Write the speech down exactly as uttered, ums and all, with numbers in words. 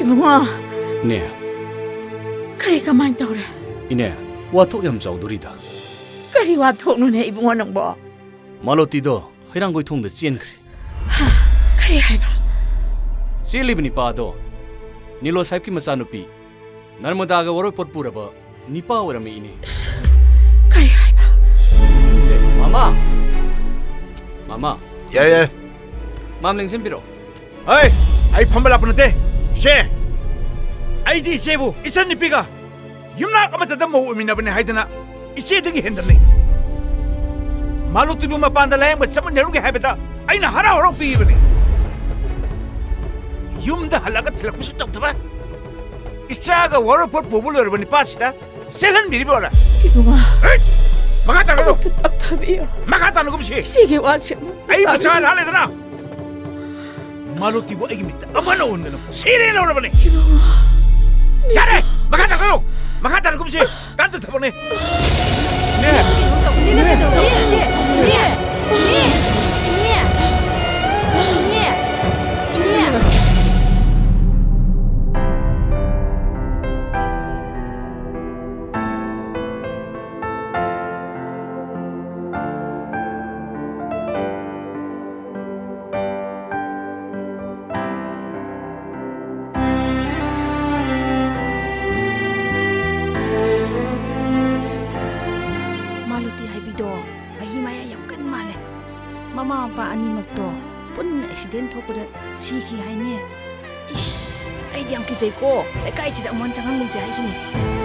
ꯏꯕꯨꯡꯉꯣ꯫ ꯏꯅꯦ꯫ ꯀꯔꯤ, ꯀꯃꯥꯏꯅ ꯇꯧꯔꯦ? ꯏꯅꯦ, ꯋꯥꯊꯣꯛ ꯌꯥꯝ ꯆꯥꯎꯗꯣꯔꯤꯗ꯫ ꯀꯔꯤ ꯋꯥꯊꯣꯛꯅꯣꯅꯦ ꯏꯕꯨꯡꯉꯣ ꯅꯪꯕꯣ? ꯃꯥꯂꯣꯇꯤꯗꯣ ꯍꯩꯔꯥꯡꯒꯣꯏ ꯊꯣꯡꯗ ꯆꯦꯟꯈ꯭ꯔꯦ꯫ ꯀꯔꯤ ꯍꯥꯏꯕ? ꯆꯦꯜꯂꯤꯕ ꯅꯤꯄꯥ ꯑꯗꯣ ꯅꯤꯂꯣ ꯁꯥꯍꯦꯕꯀꯤ ꯃꯆꯥꯅꯨꯄꯤ ꯅꯔꯃꯗꯥꯒ ꯋꯥꯔꯣꯏꯄꯣꯠ ꯄꯨꯔꯕ ꯅꯤꯄꯥ ꯑꯣꯏꯔꯝꯃꯤ, ꯏꯅꯦ꯫ ꯀꯔꯤ ꯍꯥꯏꯕ? ꯑꯦ, ꯃꯃꯥ! ꯃꯃꯥ! ꯌꯥꯔꯦ, ꯌꯥꯔꯦ꯫ ꯃꯥꯝ ꯂꯦꯡꯁꯤꯟꯕꯤꯔꯣ꯫ ꯍꯩ! ꯑꯩ ꯐꯝꯕ ꯂꯥꯛꯄ ꯅꯠꯇꯦ, ꯏꯆꯦ! ꯑꯩꯗꯤ ꯏꯆꯦꯕꯨ ꯏꯆꯟ ꯅꯨꯄꯤꯒ ꯌꯨꯝꯅꯥꯛ ꯑꯃꯠꯇꯗ ꯃꯧ ꯑꯣꯏꯃꯤꯟꯅꯕꯅꯦ ꯍꯥꯏꯗꯅ ꯏꯆꯦꯗꯒꯤ ꯍꯦꯟꯗꯕꯅꯤ꯫ ꯃꯥꯂꯣꯇꯤꯕꯨ ꯃꯄꯥꯟꯗ ꯂꯥꯌꯦꯡꯕ ꯆꯠꯃꯤꯟꯅꯔꯨꯒꯦ ꯍꯥꯏꯕꯗ ꯑꯩꯅ ꯍꯔꯥꯎ ꯍꯔꯥꯎ ꯄꯤꯕꯅꯤ꯫ ꯌꯨꯝꯗ ꯍꯜꯂꯒ ꯊꯤꯜꯂꯛꯄꯁꯨ ꯇꯧꯗꯕ꯫ ꯏꯆꯥꯒ ꯋꯥꯔꯣꯏꯄꯣꯠ ꯄꯨꯕ ꯂꯣꯏꯔꯕ ꯅꯤꯄꯥꯁꯤꯗ ꯆꯦꯜꯍꯟꯕꯤꯔꯤꯕ ꯑꯣꯏꯔꯦ꯫ ꯏꯕꯨꯡꯉꯣ꯫ ꯍꯩꯠ! ꯃꯈꯥ ꯇꯥꯅ ꯀꯩꯅꯣ? ꯑꯃꯨꯛꯇ ꯇꯞꯊꯕꯤꯌꯨ꯫ ꯃꯈꯥ ꯇꯥꯅ ꯀꯨꯝꯁꯤ꯫ ꯏꯆꯦꯒꯤ ꯋꯥꯁꯦ ꯑꯃꯨꯛꯇ ꯑꯩ ꯃꯆꯥ ꯇꯥꯕꯤꯌꯨ꯫ ꯂꯥꯜꯂꯦꯗꯅ꯫ ꯃꯥꯂꯣꯇꯤꯕꯨ ꯑꯩꯒꯤ ꯃꯤꯠꯇ ꯑꯃꯅ ꯎꯍꯟꯒꯅꯨ꯫ ꯁꯤꯔꯦ ꯂꯧꯔꯕꯅꯤ꯫ ꯏꯕꯨꯡꯉꯣ꯫ ꯌꯥꯔꯦ! ꯃꯈꯥ ꯇꯥꯅ ꯀꯨꯝꯁꯤ꯫ ꯀꯥꯟꯗ ꯊꯕꯛꯅꯤ꯫ ꯏꯅꯦ! ꯏꯅꯦ! ꯏꯅꯦ! ꯏꯅꯦ! ꯏꯅꯦ! ꯏꯅꯦ! ꯃꯥꯂꯣꯇꯤ ꯍꯥꯏꯕꯤꯗꯣ ꯃꯍꯤ ꯃꯌꯥꯏ ꯌꯥꯝ ꯀꯟ ꯃꯥꯜꯂꯦ꯫ ꯃꯃꯥ ꯃꯄꯥ ꯑꯅꯤꯃꯛꯇꯣ ꯄꯨꯟꯅ ꯑꯦꯛꯁꯤꯗꯦꯟ ꯊꯣꯛꯄꯗ ꯁꯤꯈꯤ ꯍꯥꯏꯅꯦ꯫ ꯏꯁ, ꯑꯩꯗꯤ ꯌꯥꯝ ꯀꯤꯖꯩꯀꯣ꯫ ꯂꯩꯀꯥꯏꯁꯤꯗ ꯑꯃꯨꯛ ꯍꯟꯅ ꯆꯪꯍꯟꯒꯨꯝꯁꯦ ꯍꯥꯏꯁꯤꯅꯤ꯫